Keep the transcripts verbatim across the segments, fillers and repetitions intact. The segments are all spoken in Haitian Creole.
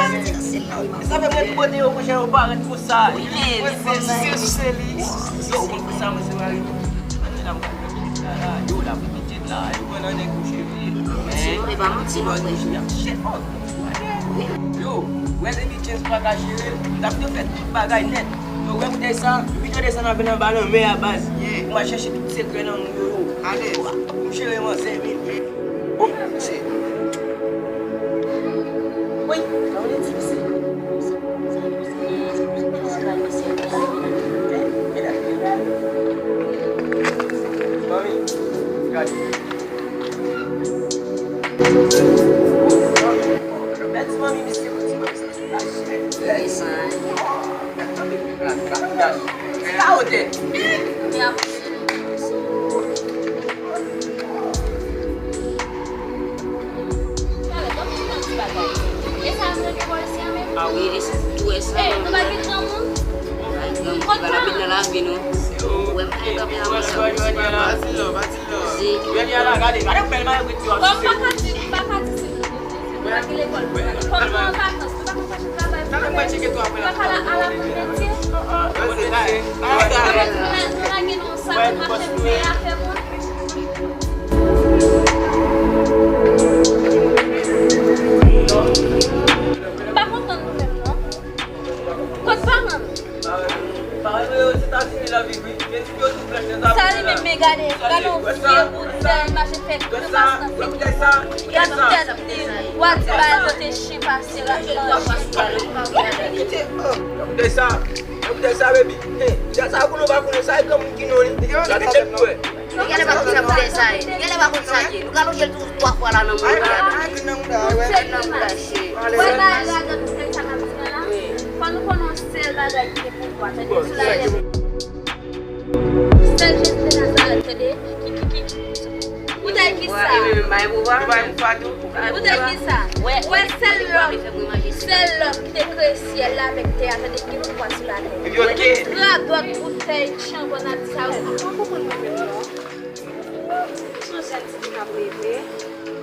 Sa fè mwen tou kote yo, monchè, yo parèt konsa. Mwen se, se, se li. Yo, ou konn konsa, mwen se mari. Mwen la, mwen pitit la, la, yo la, pitit la, yo pran nan nèg kouche vye. Mwen se pa manti, non, frè. Y ap chèf. Yo, wè depi James pa ka jere l, m t ap fè tout bagay nèt. Yo, wè bouda sa, yo pito desann avè l anba lanmè a baz. Pou m al chèche tout sekrè nan moun yo, yo. Pou m jere manzè, wi. Wi, sa vle di, mesye. Manmi, gade. Bèl ti manmi, mesye, ti manmi, sa se la chè. Bèl sa, hein? Gade, gade, gade. Sa wotè. Talè, ban m di yon ti bagay. E sa yo rele polisye a menm? Ah wi, e se tou e sa. Ey, nou pa gen granmoun? Nou pa gen granmoun, nou pa gen nan lavi nou. Ou wè m pa gen kanpe anvan sa. Pati lò, pati lò. Poze. Gade, gade, gade, bèl mari, wi, ti wè. Kòm pa ka di, pa ka di se pou nou. Nou pa gen lekòl. Kòm nou an vakans, nou pa ka chache travay pou nou fè. Nou pa ka al aprann metye. Poze, talè. Mwen, mwen lage nan sa pou mache pou peye afè mwen. M pa konprann nou menm non. Kot paran m? Sa li menm, men gade, gade yon vye bout fè, li mache fè grimas nan figi. Gade tèt li, w a di bagay yo te chen pase rapman. Koute sa, koute sa, baby. Hey, koute sa, konnen w pa konnen sa, e granmoun ki non li. Gade tèt mwen. Li genlè pa konn sa boutèy sa ye. Li genlè pa konn sa l ye. Nou ka lonje l tou twa fwa la nan mouda. Nan mouda, wi. Nan mouda, cheri. Wè bagay la nan boutèy sa n ap di la. Fò nou konnen yon sèl bagay ki gen pouvwa, tande, sou latè. Sèl Jezi de Nazarèt, tande. Ki, ki, ki. Boutèy ki sa? Boutèy ki sa? Wè sèl lòm, sèl lòm ki te kreye syèl la avèk tè a, tande, ki gen pouvwa sou latè. Mwen te tra dòt boutèy, chanpon, n ap di sa yo. Mwen pa konprann mwen menm non. Son jèn ti fi k ap reve,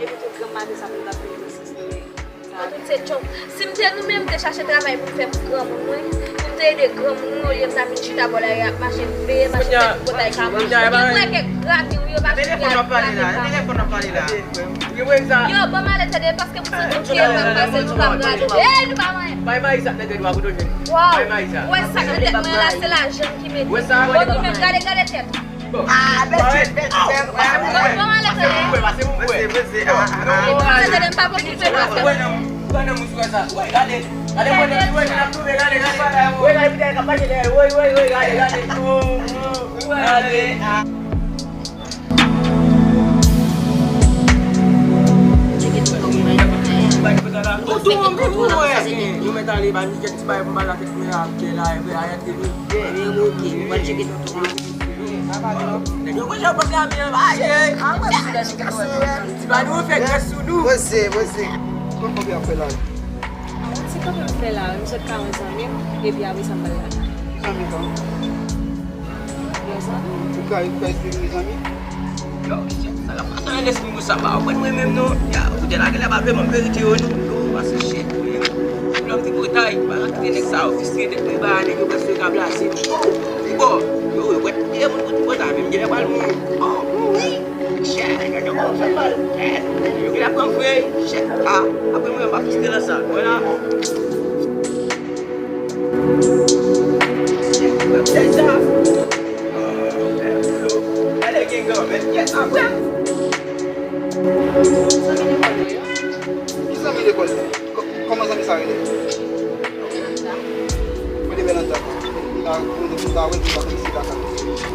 epi tout granm maten sa pou l ap vin nan sans nou. An tout se djòb. Si m te nou menm, m te chache travay pou m fè pou granmoun mwen, pou m te ede granmoun mwen, olye m ta vin chita bò lari ap mache veye, mache fè tripotay ka mwen. Ou wè kèk grapi, wi, yo pa chita grapi pa. Yo, ban m ale tande, paske m santi m gen yon bagay pase, nou pa pral. Ey, nou pa manyen. Bay mayi sa nan tèt ou a kote w jwenn. Waw. Bay mayi sa. Ou wè sa k nan tèt mwen la, se lajan ki mete. Bon, nou menm, gade, gade tèt. Ah, mesye, mesye, mesye. Bon, bon, ale tande. Mesye, mesye, ah, ah, ah. Tande, m pa p okipe nou afè. Gade, gade, gade. Ou tou moun kou kou wè. Nou mèt ale ba nou kèk ti bagay pou m ba la tèt mwen ap fè la, e vre, ayè ke nou. Byen, byen, ok. Ou pral tcheke tonton an. Nèg yo konn jan pòt la byen, aye. Ti ba nou fè grès sou nou. Poze, poze. Kòman w ap fè la? Ti kanpe m fè la, m sot ka yon zanmi m, epi apre sa m pral lakay. Zanmi pa m. Ou ka, ou ka esplike m zanmi? Yo, shit, sa k ap pase nan lespri moun sa pa konprann mwen menm non. Ya, ou te lage la pa vle ban m verite yo non. Yo, pase shit, men. Lòm tripotay, pa kite nèg sa yo fistre tèt mwen ba nèg yo prèske ka blase. Bon, yo, yo, wè, pye moun pou tripotay, men m genlè pral mouri. Oh, wi. Shit, nèg yo konn fè mal. Yo genlè pran m vre. Shit, ah, apre mwen, m pa fistre nan sa. Mwen la. Gade gengan, men pyès apre. Zanmi lekòl yo. Ki zanmi lekòl yo? Kò-, kòman zanmi sa rele? Mwen te Belanda. M ta, m ta wè l, m ta konn si lakay.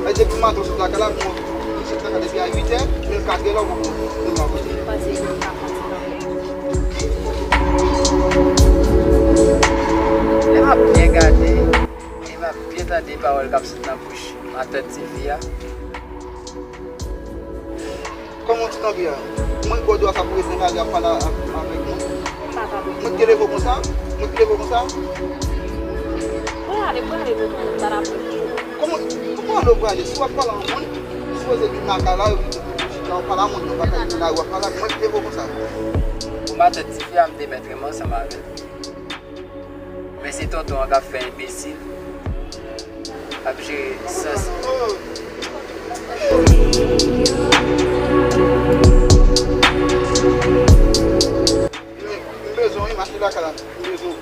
Men depi maten w sot lakay la, bon, m sot lakay depi a uit è, men katrè la, ou poko, ou poko. Lè m ap byen gade, e m ap byen tande pawòl k ap sot nan bouch matant tifi a. Kòman w ti kanpe a? Mwen, gòdwa sa pou rete nan lari ap pale avèk mwen. Mwen ki te leve w konsa? Mwen ki te leve w konsa? Prale, prale, tonton, m pa la pou. Kòman, kòman w prale? Si w ap pale a yon moun, ou sipoze vin lakay la, ou chita, w ap pale a moun nan, w pa ka vin nan lari, w ap pale ak mwen ki leve w konsa. Pou matant tifi a, m te mèt renmen ansanm avè l. Men se tonton an k ap fè enbesil, k ap jere sans. M bezwen w wi, m achte lakay la. M bezwen w.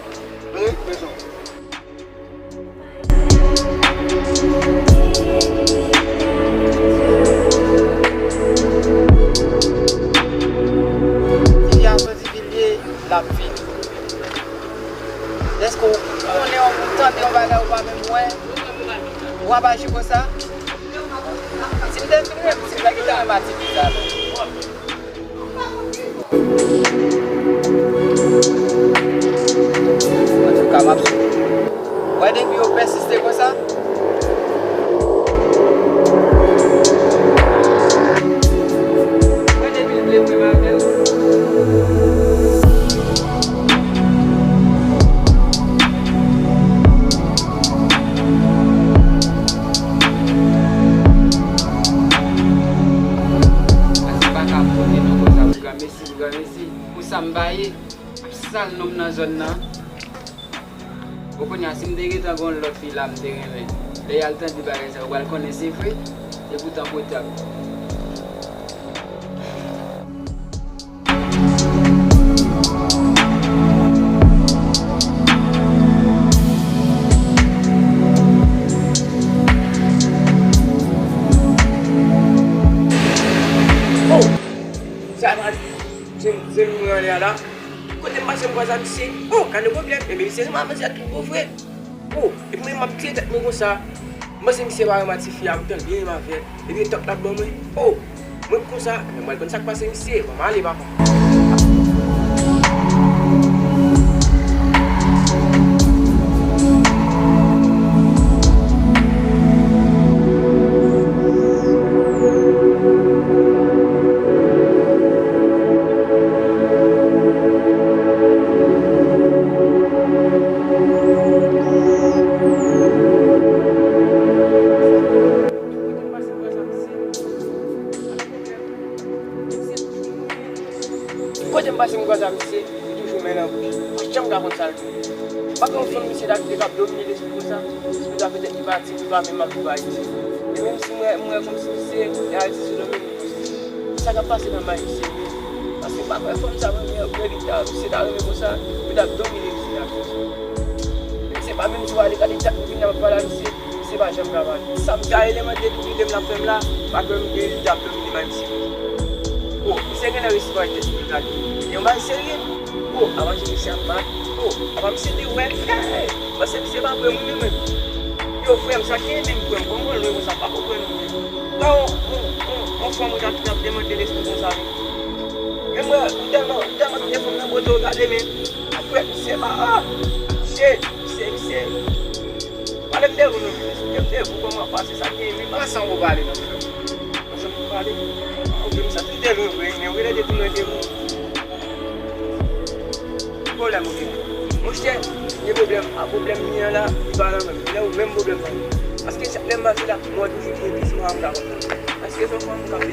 Wi, m bezwen w. Sitiyasyon difisil ye, l ap vini. Èske w konnen yon moun tande yon bagay ou pa menm wè? W ap aji konsa? Si m te vin menm, si m ta gentan renmen ativite sa menm. Antouka, m ap sou. Wè depi yo pèsiste konsa. Mwen depi l vle mwen m avè l. Paske m pa ka pote non konsa pou granmesi, pou granmesi, pou sa m pa ye. Ap sal non m nan zòn nan. Bon, kounye a, si m te gentan gen yon lòt fi la, m te renmen. Lè y al tande bagay sa, yo pral konnen se vre, epoutan pwotab. Oh! Sa pa se, se nou anlè a la. Kote m pase m kwaze a misye. Oh, gade pwoblèm. Ebyen misye se manzè tout bon vre. Oh, epi mwen m ap kriye tèt mwen konsa. M panse misye pa renmen tifi a, m t byen renmen avè l. Epi tòk l ap ban mwen. Oh, mwen konsa, ebyen mwen konn sa k pase misye. Bon, m ale papa. Kote m pase m kwaze a misye, li toujou men nan bouch. Pa janm ka konn sa l di. Pa gen yon fanm misye t ap, t ap domine lespri konsa. Lespri sa petèt li pati, li pa menm ap viv Ayiti. E menm si m wè, m wè kòmsi misye, e Ayiti se domine. Sa k ap pase nan may misye ye. Paske m pa kwè fanm sa renmen anpil, li ta, misye ta renmen konsa, pou l t ap domine misye a konsa. Misye pa menm jou a li, gade dat li vin nan pale a misye, misye pa janm ka pale. Sa m ta rele mande tou, li menm l ap fè m la, pa kwè m gen li t ap domine may misye. Oh, misye genlè resi bay tèt li gade. Yon bagay serye. Oh, a manje misye ap bat. Oh, apa misye te wè. Hey! Paske misye pa kwè mwen menm. Yo, frè m, sa ki ede m, frè m? Kòman w lwen konsa, pa konprann mwen. Ba yon, yon, yon, yon fanm ou t ap, t ap demande lespri konsa, men. Men mwen, m tèlman, m tèlman kite fanm nan bote w gade, men. Apre, misye pa, ah! Shit! Misye, misye. Pale m de ou non, plis. Pale m de ou, kòman w ap pase sa ki ede m? Pa san ou pale non, frè m. Pa san ou pale. Ok, m santi m te lwen vre, men ou genlè te tounen de mwen. Ki pwoblèm ou gen? Monchè, gen pwoblèm. A pwoblèm m ye a la, li pa la menm. Genlè ou menm pwoblèm nan. Paske chak lè m pase la, mwen toujou gen plis mwen m ka kontan. Paske se yon fanm m ka fè.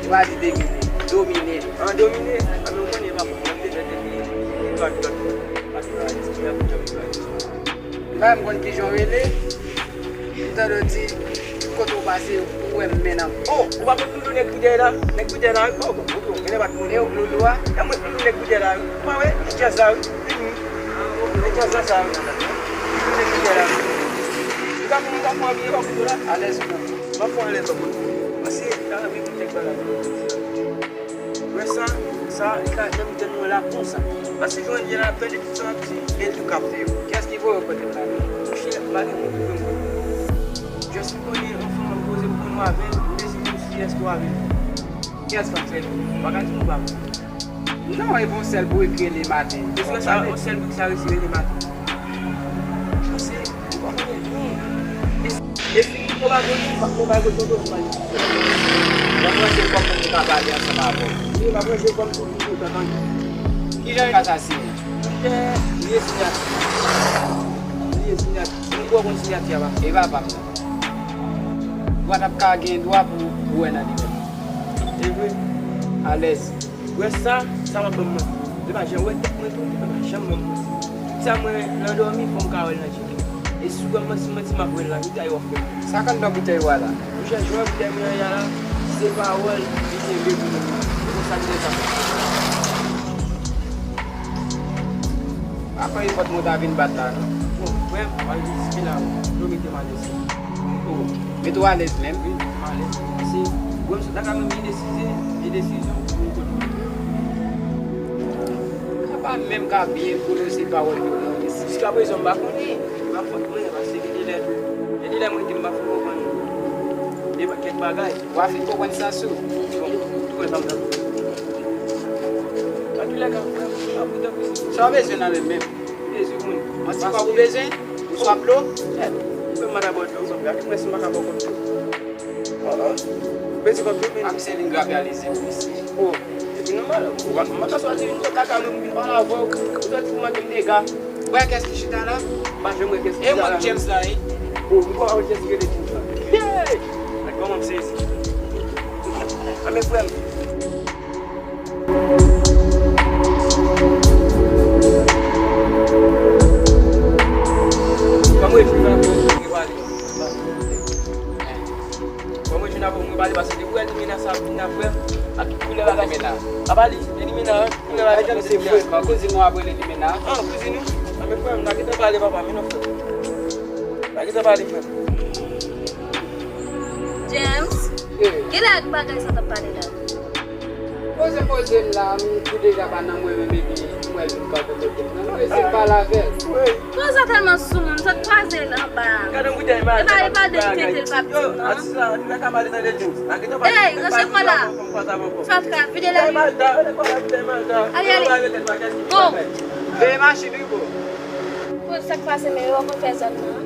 Ou pa di domine. Domine? An domine? A men ou konnen e pa pou mwen, m te fè depi, depi lòt, lòt, lòt, lòt, lòt, lòt. M pa menm konn kijan w rele. M tande w di, tout kote w pase, ou wè m men nan. Oh, ou pa konn Loulou nèg Boudè la? Nèg Boudè la, wi. Oh, bon, bon, bon, genlè pa t konnen. E w Loulou a? E mwen Loulou nèg Boudè la, wi. Ou pa wè? Nèg djaz la, wi. Mhm. Nèg djaz la sa, wi. Loulou nèg Boudè la, wi. Ou ka fè, ou ka fè anvi, e pa Loulou la? Alèz ou menm. M ap fè w alèz, w ap konn. Paske, ta anvi pou nèg bagay. Wè sa, sa, li ka janm tèt mwen la konsa. Paske jodi a la, tande tout sa w ap di, e tou k ap fè yo. Kiyès ki voye w kote m la? Monchè, m pa gen moun pou mwen. Just m konnen yon fanm m ap poze pou mwen avè l, m bezwen konn si èske w avè l. Kiyès fanm sa ye? Ou pa ka di m ou pa konn. Non, e pa yon sèl bourik rele maten. E frè sa, yon sèl bourik sa resi rele maten. Paske, ou pa konnen. E si, e si, ou pa konnen, ou pa, ou pa konnen, ou pa konnen. W ap ranse kòm pou m ka pale ansanm avè w. Wi, m ap ranse kòm pou m ka tande. Kijan w ka sa siyen? Monchè, li ye sinyati. Li ye sinyati. Si m kwè w konn sinyati a pa. E pa pa m nan. Ou pa t ap ka gen dwa pou, pou wè nan li menm. E vre. Alèz. Wè sa, sa w ap ban m nan. Li pa janm wè tèt mwen tou, li pa janm ban m mwen. Sa mwen nan dòmi, fò m ka wè l nan je m. E si w wè m manti, manti, m ap wè l la, wi, sa yo ap fè. Sa k anndan boutèy ou a la? Monchè, jan boutèy mwen an ye a la, se pawòl li kenbe pou mwen. Se konsa li te sa. Pa fè nenpòt moun ta vin bat la, non. Bon, frè m, pa riske la, non. Yo mete m alèz. Oh, mete w alèz menm? Wi, mete m alèz. Paske, bon, m sot lakay mwen, m gen desizyon, gen desizyon pou m kote. Sa pa menm ka byen pwononse pawòl yo, non, mesye. Jiskaprezan, m pa konnen. Se pa fòt mwen, paske gen de lè, gen de lè mwen di m pa fè konprann de kèk bagay. W a fin konprann sans ou. Bon, tou wè sa m t ap di. Antoulèka, frè m, pa pou tankou si. Sa w bezwen nan men m menm? M bezwen moun. Yon ti kòb ou bezwen? Oswa dlo? Frè m, m pa ka ba w dlo, frè m. Gade mwen si m pa ka ba w kòb dlo. Oh, oh. Ou bezwen kòb dlo, men. A misye vin grape a lezi pou misye. Oh, epi nòmal, ou pa, m pa ka swazi vin sot lakay mwen, m vin pale avè w. Ou sòti pou mande m dega. Wè kès ki chita la? M pa janm wè kès ki chita la. E mwen James la, wi. Oh, m kwè w James ki rele James la. Hey! Mèt kòman m sezi. A men frè m. Ban m refil la. Apa li, li limena, wi. Kounye a la, misye frekan, kouzin mwen ap rele limena. Ah, kouzin ou? Anben frè m, n a gentan pale papa, men non frè m. N a gentan pale frè m. James, ki lè ak bagay sa t ap pale la? Poze poze m la, m tou deja pa nan mwen menm epi m wè l vin kanpe kote m nan. Nou eseye pale avè l. Wi. Poze tèlman sou moun, m sot kwaze l anba. Gade m koute Malta. E pa, e pa de tete l p ap di m non. Atis la, anpil la ka pale tande James. Ey, ranse kò la. Fatra, vide la. Ale, ale. Go. Veye machin wi bro. Poze sa k pase men yo konn fè zòn nan.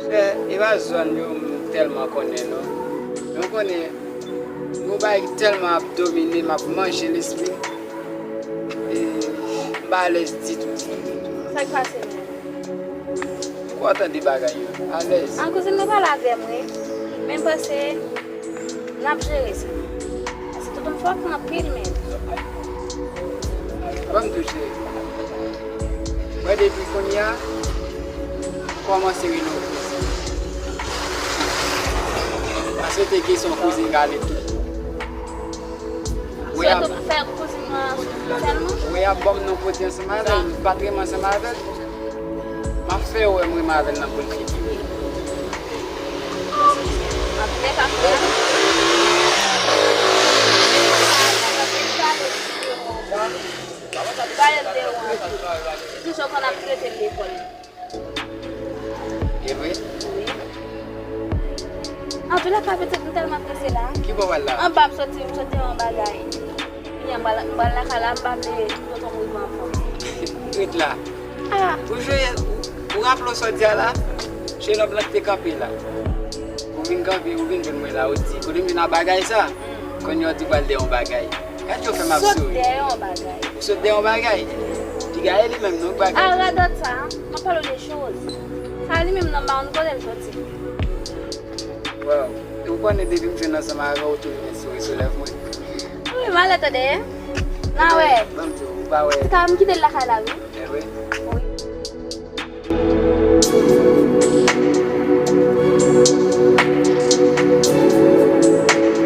Frè, e pa zòn yo m tèlman konnen non. Men w konnen, yon bagay ki tèlman ap domine m, ap manje lespri m. E m pa alèz ditou. Sa k pase menm? M kwè w tande bagay yo. Alèz. An kouzin mwen pale avè m wi. Men m panse n ap jere sa. Paske tonton fò pran anpil men. Ban m tou cheri. Mwen depi kounye a, m kòmanse rele w kouzin. Paske te kesyon kouzin rale tou. Sou tou fè kouzin nan sèlman? Wi, ap ban m non pote ansanm avè l, m pa t renmen ansanm avè l. M ap fè yo wè m renmen avè l nan poul figi. Ap byen ka fè. Li toujou konn ap trete l lekòl. E vre? Wi. Antoulèka pitit, m tèlman prese la. Ki bò w al la? Anba m soti, m soti yon bagay. Kounye a m pral, m pral lakay la, m pa vle tonton mouri m anvan. Ret la. Ah. Ou jwe, ou, ou raple w sa w di a la? Se nòb lan ki te kanpe la. Ou vin kanpe, ou vin jwenn mwen la, ou di, kote m vin a bagay sa? Kounye a w di w pral dèyè yon bagay. Gad jan w fè m ap souri. Sot dèyè yon bagay. Ou sot dèyè yon bagay? Piga e li menm non, bagay. Ah, radòt sa, m ap pale w de choz. Sa li menm nan ba yon kote l soti. Waw. Ou konnen depi m jwenn ansanm avè w, ou toujou gen souri sou lèv mwen. Wi, malè tande. N a wè. Ban m di w, ou pa wè. Sa m kite l lakay la, wi. E vre? Wi.